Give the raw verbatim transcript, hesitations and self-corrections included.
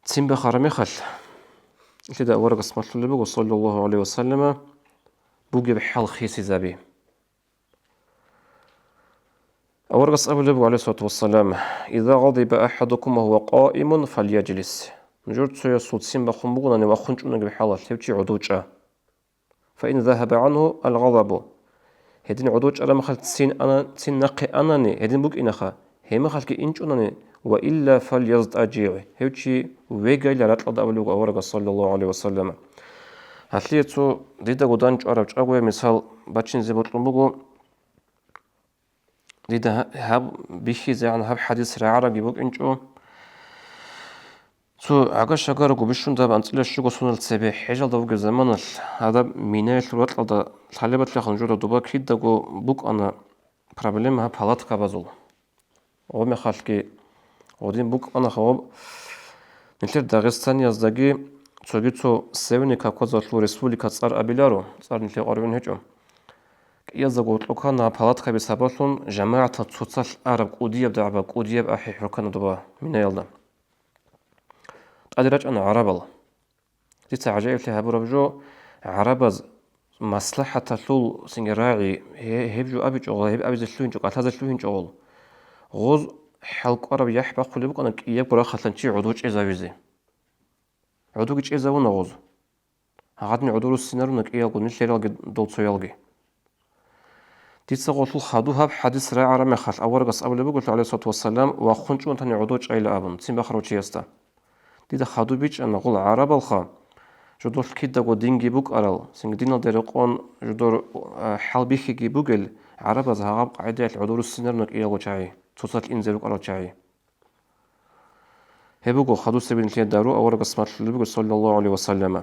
Ццин бахара мехалъ, лъида аварагас малъулеб буго, саллаллагьу гӀалайгьи ва саллама, бугеб хӀал хисизаби. Аварагас абулеб буго, гӀалайгьиссалату вассалам: «Иза гъадиба ахӀадукум ва гьува къаимун, фальяжлис». Нужер цоясул ццин бахун бугонани вахъун чӀунагиб хӀалалъ, гьев чи гӀодов чӀа. «Фаин загьаба гӀангьу алгъадабу». Гьедин гӀодов чӀараб мехалъ ццин ана-, ццин нахъе анани, гьедин букӀинаха, гьеб мехалъги инчӀунани, «ва илла фальязтӀажигӀ», гьев чи вегайилан ракьалда абулеб буго аварагас, саллаллагьу гӀалайгьи ва саллама. Гьалъие цо дидаго дандчӀвараб чӀагояб мисал бачине бокьун буго. Дида гьа-, гьаб бихьизегӀан гьаб хӀадис рагӀарабги букӀинчӀо. Цо гӀага-шагарго бищун даб анцӀила щуго соналъ цебе хӀежалда вугеб заманалъ, гьадаб Минаялъул ракьалда лъалебалъухъ нужеда доба кидаго букӀана проблема гьаб палаткабазул. Гъоб мехалъги гъодин букӀана гъоб нилъер Дагъистанияздаги цоги цо Северный Кавказалъул республика цӀар абиларо, цӀар нилъее къваригӀун гьечӀо. КӀияздаго гьоркьоб ккана гьаб палаткаби сабаблъун жамагӀатал цоцалъ араб кӀудияб дагӀба, кӀудияб ахӀи хӀуркана доба Минаялда. ТӀаде рачӀана гӀарабал. Дица гӀажаиблъи гьабураб жо, гӀарабаз маслахӀаталъул цинги рагӀи, гье-, гьеб жо абичӀого, гьеб абизе лъугьинчӀо, кӀалъазе лъугьинчӀого. Гъоз хӀалкӀвараб яхӀ бахъулеб букӀана кӀиябго рахъалъан чи гӀодов чӀезавизе. ГӀодовги чӀезавуна гъоз. Гьадин гӀодов руссинаруна кӀиялго нилъералги дол цоялги. Дица гъолъул хадуб гьаб хӀадис рагӀараб мехалъ, аварагас абулеб буго, гӀалайгьиссалату вассалам, вахъун чӀунтани гӀодов чӀайилан абун, ццин бахарав чиясда. Дида хадуб бичӀчӀана гъол гӀарабалха, жодолъ кидаго динги букӀарал, цинги диналде рекъон жодор, а, хӀалбихьиги бугел, гӀарабаз гьаб къагӀидаялъ гӀодов руссинаруна кӀиялго чагӀи, цоцалъ инзе рукӀарал чагӀи. Гьеб буго хадусеб нилъее дару аварагас малъулеб буго, саллаллагьу гӀалайгьи ва саллама.